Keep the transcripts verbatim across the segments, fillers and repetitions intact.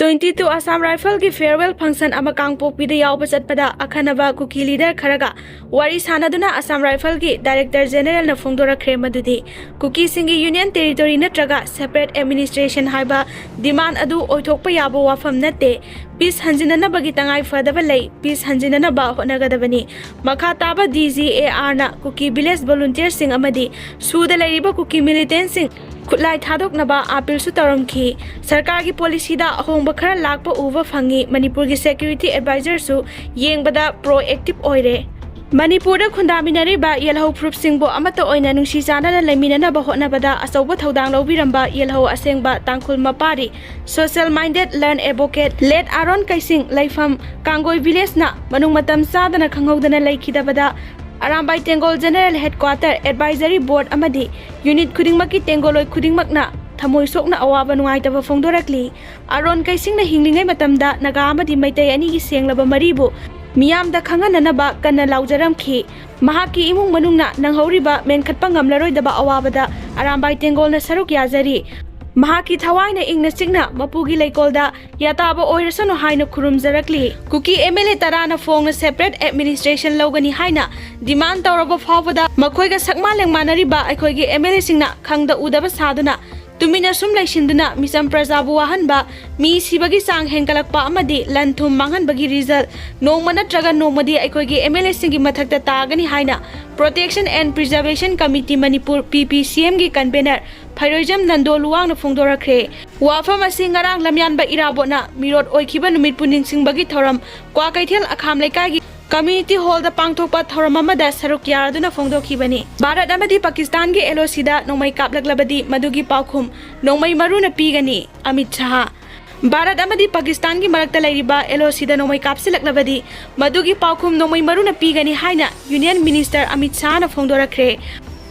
Twenty two Assam Rifle ꯒꯤ farewell function ꯑꯃ ꯀꯥꯡꯄꯣꯛꯄꯤꯗ ꯌꯥꯎꯕ ꯆꯠꯄꯗ ꯑꯈꯟꯅꯕ ꯀꯨꯀꯤ leader ꯈꯔꯒ ꯋꯥꯔꯤ ꯁꯥꯟꯅꯗꯨꯅ Assam Rifle ꯒꯤ Director General ꯅ ꯐꯣꯡꯗꯣꯔꯛꯈ꯭ꯔꯦ ꯃꯗꯨꯗꯤ ꯀꯨꯀꯤꯁꯤꯡꯒꯤ Union Territory ꯅꯠꯇ꯭ꯔꯒ separate administration ꯍꯥꯏꯕ demand ꯑꯗꯨ ꯑꯣꯏꯊꯣꯛꯄ ꯌꯥꯕ ꯋꯥꯐꯝ ꯅꯠꯇꯦ꯫ Peace ꯍꯟꯖꯤꯟꯅꯅꯕꯒꯤ ꯇꯉꯥꯏ ꯐꯗꯕ ꯂꯩ꯫ Peace ꯍꯟꯖꯤꯟꯅꯅꯕ ꯍꯣꯠꯅꯒꯗꯕꯅꯤ꯫ ꯃꯈꯥ ꯇꯥꯕ D G A R ꯅ ꯀꯨꯀꯤ village volunteer ꯁꯤꯡ ꯑꯃꯗꯤ ꯁꯨꯗ ꯂꯩꯔꯤꯕ ꯀꯨꯀꯤ militant ꯁꯤꯡ ꯈꯨꯠꯂꯥꯏ ꯊꯥꯗꯣꯛꯅꯕ appeal ꯁꯨ ꯇꯧꯔꯝꯈꯤ꯫ ꯁꯔꯀꯥꯔꯒꯤ policy ꯗ ꯑꯍꯣꯡꯕ ꯈꯔ ꯂꯥꯛꯄ ꯎꯕ ꯐꯪꯉꯤ꯫ ꯃꯅꯤꯄꯨꯔꯒꯤ security advisor ꯁꯨ ꯌꯦꯡꯕꯗ proactive ꯑꯣꯏꯔꯦ꯫ ꯃꯅꯤꯄꯨꯔꯗ ꯈꯨꯟꯗꯥꯃꯤꯟꯅꯔꯤꯕ ꯌꯦꯜꯍꯧ ꯐꯨꯔꯨꯞꯁꯤꯡꯕꯨ ꯑꯃꯠꯇ ꯑꯣꯏꯅ ꯅꯨꯡꯁꯤ ꯆꯥꯟꯅꯅ ꯂꯩꯃꯤꯟꯅꯅꯕ ꯍꯣꯠꯅꯕꯗ ꯑꯆꯧꯕ ꯊꯧꯗꯥꯡ ꯂꯧꯕꯤꯔꯝꯕ ꯌꯦꯜꯍꯧ ꯑꯁꯦꯡꯕ ꯇꯥꯡꯈꯨꯜ ꯃꯄꯥꯔꯤ, social minded land advocate late Aaron ꯀꯩꯁꯤꯡ, ꯂꯩꯐꯝ ꯀꯥꯡꯒꯣꯏ village ꯅ ꯃꯅꯨꯡ ꯃꯇꯝ ꯆꯥꯗꯅ ꯈꯪꯍꯧꯗꯅ ꯂꯩꯈꯤꯗꯕꯗ Arambai ꯇꯦꯡꯒꯣꯜ General Headquarter, Advisory Board ꯑꯃꯗꯤ unit ꯈꯨꯗꯤꯡꯃꯛꯀꯤ ꯇꯦꯡꯒꯣꯜꯂꯣꯏ ꯈꯨꯗꯤꯡꯃꯛꯅ ꯊꯃꯣꯏ ꯁꯣꯛꯅ ꯑꯋꯥꯕ ꯅꯨꯡꯉꯥꯏꯇꯕ ꯐꯣꯡꯗꯣꯔꯛꯂꯤ꯫ ꯑꯥꯔꯣꯟ ꯀꯩꯁꯤꯡꯅ ꯍꯤꯡꯂꯤꯉꯩ ꯃꯇꯝꯗ ꯅꯥꯒꯥ ꯑꯃꯗꯤ ꯃꯩꯇꯩ ꯑꯅꯤꯒꯤ ꯁꯦꯡꯂꯕ ꯃꯔꯤꯕꯨ ꯃꯤꯌꯥꯝꯗ ꯈꯪꯍꯟꯅꯅꯕ ꯀꯟꯅ ꯂꯥꯎꯖꯔꯝꯈꯤ꯫ ꯃꯍꯥꯛꯀꯤ ꯏꯃꯨꯡ ꯃꯅꯨꯡꯅ ꯅꯪꯍꯧꯔꯤꯕ ꯃꯦꯟꯈꯠꯄ ꯉꯝꯂꯔꯣꯏꯗꯕ ꯑꯋꯥꯕꯗ ꯑꯔꯥꯝꯕꯥꯏ ꯇꯦꯡꯒꯣꯜꯅ ꯁꯔꯨꯛ ꯌꯥꯖꯔꯤ꯫ ꯃꯍꯥꯛꯀꯤ ꯊꯋꯥꯏꯅ ꯏꯪꯅ ꯆꯤꯛꯅ ꯃꯄꯨꯒꯤ ꯂꯩꯀꯣꯜꯗ ꯌꯥꯇꯥꯕ ꯑꯣꯏꯔꯁꯅꯨ ꯍꯥꯏꯅ ꯈꯨꯔꯨꯝꯖꯔꯛꯂꯤ꯫ ꯀꯨꯀꯤ M L A ꯇꯔꯥꯅ ꯐꯣꯡꯅ separate administration ꯂꯧꯒꯅꯤ ꯍꯥꯏꯅ demand ꯇꯧꯔꯕ ꯐꯥꯎꯕꯗ ꯃꯈꯣꯏꯒ ꯁꯛꯃꯥ ꯂꯦꯡꯃꯥꯟꯅꯔꯤꯕ ꯑꯩꯈꯣꯏꯒꯤ M L A ꯁꯤꯡꯅ ꯈꯪꯗ ꯎꯗꯕ ꯁꯥꯗꯨꯅ ꯇꯨꯃꯤꯟꯅ ꯁꯨꯝ ꯂꯩꯁꯤꯟꯗꯨꯅ ꯃꯤꯆꯝ ꯄ꯭ꯔꯖꯥꯕꯨ ꯋꯥꯍꯟꯕ, ꯃꯤ ꯁꯤꯕꯒꯤ ꯆꯥꯡ ꯍꯦꯟꯒꯠꯂꯛꯄ ꯑꯃꯗꯤ ꯂꯟ ꯊꯨꯝ ꯃꯥꯡꯍꯟꯕꯒꯤ result ꯅꯣꯡꯃ ꯅꯠꯇ꯭ꯔꯒ ꯅꯣꯡꯃꯗꯤ ꯑꯩꯈꯣꯏꯒꯤ M L A ꯁꯤꯡꯒꯤ ꯃꯊꯛꯇ ꯇꯥꯒꯅꯤ ꯍꯥꯏꯅ Protection and Preservation Committee Manipur, P P C M ꯒꯤ convener ꯐꯩꯔꯣꯏꯖꯝ ꯅꯟꯗꯣ ꯂꯨꯋꯥꯡꯅ ꯐꯣꯡꯗꯣꯔꯛꯈ꯭ꯔꯦ꯫ ꯋꯥꯐꯝ ꯑꯁꯤ ꯉꯔꯥꯡ ꯂꯝꯌꯥꯟꯕ ꯏꯔꯥꯕꯣꯠꯅ ꯃꯤꯔꯣꯠ ꯑꯣꯏꯈꯤꯕ ꯅꯨꯃꯤꯠꯄꯨ ꯅꯤꯡꯁꯤꯡꯕꯒꯤ ꯊꯧꯔꯝ ꯀ꯭ꯋꯥꯀꯩꯊꯦꯜ ꯑꯈꯥꯝ ꯂꯩꯀꯥꯏꯒꯤ community hall ꯗ ꯄꯥꯡꯊꯣꯛꯄ ꯊꯧꯔꯝ ꯑꯃꯗ ꯁꯔꯨꯛ ꯌꯥꯗꯨꯅ ꯐꯣꯡꯗꯣꯛꯈꯤꯕꯅꯤ꯫ ꯚꯥꯔꯠ ꯑꯃꯗꯤ ꯄꯥꯀꯤꯁꯇꯥꯟꯒꯤ L O C ꯗ ꯅꯣꯡꯃꯩ ꯀꯥꯞꯂꯛꯂꯕꯗꯤ ꯃꯗꯨꯒꯤ ꯄꯥꯎꯈꯨꯝ ꯅꯣꯡꯃꯩ ꯃꯔꯨꯅ ꯄꯤꯒꯅꯤ, ꯑꯃꯤꯠ ꯁꯥꯍ꯫ ꯚꯥꯔꯠ ꯑꯃꯗꯤ ꯄꯥꯀꯤꯁꯇꯥꯟꯒꯤ ꯃꯔꯛꯇ ꯂꯩꯔꯤꯕ L O C ꯗ ꯅꯣꯡꯃꯩ ꯀꯥꯞꯁꯤꯜꯂꯛꯂꯕꯗꯤ ꯃꯗꯨꯒꯤ ꯄꯥꯎꯈꯨꯝ ꯅꯣꯡꯃꯩ ꯃꯔꯨꯅ ꯄꯤꯒꯅꯤ ꯍꯥꯏꯅ Union Minister ꯑꯃꯤꯠ ꯁꯥꯍꯅ ꯐꯣꯡꯗꯣꯔꯛꯈ꯭ꯔꯦ꯫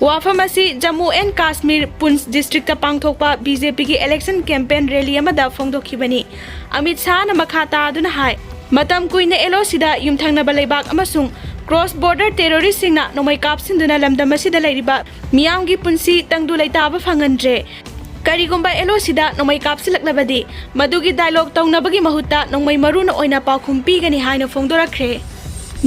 ꯋꯥꯐꯝ ꯑꯁꯤ Jammu and Kashmir, Poonch district ꯇ ꯄꯥꯡꯊꯣꯛꯄ B J P ꯒꯤ election campaign rally ꯑꯃꯗ ꯐꯣꯡꯗꯣꯛꯈꯤꯕꯅꯤ꯫ ꯑꯃꯤꯠ ꯁꯥꯍꯅ ꯃꯈꯥ ꯇꯥꯗꯨꯅ ꯍꯥꯏ, ꯃꯇꯝ ꯀꯨꯏꯅ L O C ꯗ ꯌꯨꯝꯊꯪꯅꯕ ꯂꯩꯕꯥꯛ ꯑꯃꯁꯨꯡ cross border terrorist ꯁꯤꯡꯅ ꯅꯣꯡꯃꯩ ꯀꯥꯞꯁꯤꯟꯗꯨꯅ ꯂꯝꯗꯝ ꯑꯁꯤꯗ ꯂꯩꯔꯤꯕ ꯃꯤꯌꯥꯝꯒꯤ ꯄꯨꯟꯁꯤ ꯇꯪꯗꯨ ꯂꯩꯇꯥꯕ ꯐꯪꯍꯟꯗ꯭ꯔꯦ꯫ ꯀꯔꯤꯒꯨꯝꯕ ꯑꯦꯜ ꯑꯣ ꯁꯤꯗ ꯅꯣꯡꯃꯩ ꯀꯥꯞꯁꯤꯜꯂꯛꯂꯕꯗꯤ, ꯃꯗꯨꯒꯤ ꯗꯥꯏꯂꯣꯒ ꯇꯧꯅꯕꯒꯤ ꯃꯍꯨꯠꯇ ꯅꯣꯡꯃꯩ ꯃꯔꯨꯅ ꯑꯣꯏꯅ ꯄꯥꯎꯈꯨꯝ ꯄꯤꯒꯅꯤ ꯍꯥꯏꯅ ꯐꯣꯡꯗꯣꯔꯛꯈ꯭ꯔꯦ꯫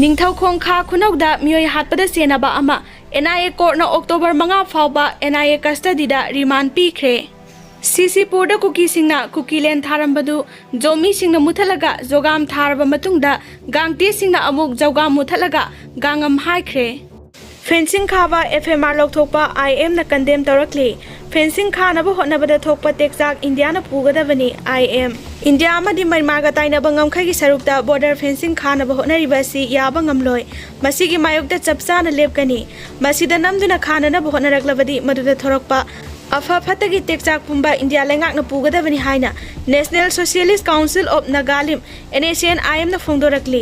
ꯅꯤꯡꯊꯧꯈꯣꯡ ꯈꯥ ꯈꯨꯅꯧꯗ ꯃꯤꯑꯣꯏ ꯍꯥꯠꯄꯗ ꯆꯦꯟꯅꯕ ꯑꯃ ꯑꯦꯟ ꯑꯥꯏ ꯑꯦ ꯀꯣꯔꯠꯅ ꯑꯣꯛꯇꯣꯕꯔ ꯃꯉꯥ ꯐꯥꯎꯕ ꯑꯦꯟ ꯑꯥꯏ ꯑꯦ ꯀꯁꯇꯗꯤꯗ ꯔꯤꯃꯥꯟ ꯄꯤꯈ꯭ꯔꯦ꯫ ꯁꯤꯁꯤꯄꯨꯔꯗ ꯀꯨꯀꯤꯁꯤꯡꯅ ꯀꯨꯀꯤꯂꯦꯟ ꯊꯥꯔꯝꯕꯗꯨ ꯖꯣꯃꯤꯁꯤꯡꯅ ꯃꯨꯊꯠꯂꯒ ꯖꯣꯒꯥꯝ ꯊꯥꯔꯕ ꯃꯇꯨꯡꯗ ꯒꯥꯡꯇꯦꯁꯤꯡꯅ ꯑꯃꯨꯛ ꯖꯧꯒꯥꯝ ꯃꯨꯊꯠꯂꯒ ꯒꯥꯡꯉꯝ ꯍꯥꯏꯈ꯭ꯔꯦ꯫ ꯐꯦꯟꯁꯤꯡ ꯈꯥꯕ ꯑꯦꯐ ꯑꯥꯏ ꯑꯥꯔ ꯂꯧꯊꯣꯛꯄ ꯑꯥꯏ ꯑꯦꯝꯅ ꯀꯟꯗꯦꯝ ꯇꯧꯔꯛꯂꯤ꯫ ꯐꯦꯟꯁꯤꯡ ꯈꯥꯅꯕ ꯍꯣꯠꯅꯕꯗ ꯊꯣꯛꯄ ꯇꯦꯛꯆꯥꯛ ꯏꯟꯗꯤꯌꯥꯅ ꯄꯨꯒꯗꯕꯅꯤ, ꯑꯥꯏ ꯑꯦꯝ꯫ ꯏꯟꯗꯤꯌꯥ ꯑꯃꯗꯤ ꯃ꯭ꯌꯥꯟꯃꯥꯔꯒ ꯇꯥꯏꯅꯕ ꯉꯝꯈꯩꯒꯤ ꯁꯔꯨꯛꯇ ꯕꯣꯔꯗꯔ ꯐꯦꯟꯁꯤꯡ ꯈꯥꯅꯕ ꯍꯣꯠꯅꯔꯤꯕ ꯑꯁꯤ ꯌꯥꯕ ꯉꯝꯂꯣꯏ꯫ ꯃꯁꯤꯒꯤ ꯃꯥꯌꯣꯛꯇ ꯆꯞ ꯆꯥꯅ ꯂꯦꯞꯀꯅꯤ꯫ ꯃꯁꯤꯗ ꯅꯝꯗꯨꯅ ꯈꯥꯅꯅꯕ ꯍꯣꯠꯅꯔꯛꯂꯕꯗꯤ ꯃꯗꯨꯗ ꯊꯣꯔꯛꯄ ꯑꯐ ꯐꯠꯇꯒꯤ ꯇꯦꯛꯆꯥꯛ ꯄꯨꯝꯕ ꯏꯟꯗꯤꯌꯥ ꯂꯩꯉꯥꯛꯅ ꯄꯨꯒꯗꯕꯅꯤ ꯍꯥꯏꯅ National Socialist Council of Nagalim, N S N I M, ꯅ ꯐꯣꯡꯗꯣꯔꯛꯂꯤ꯫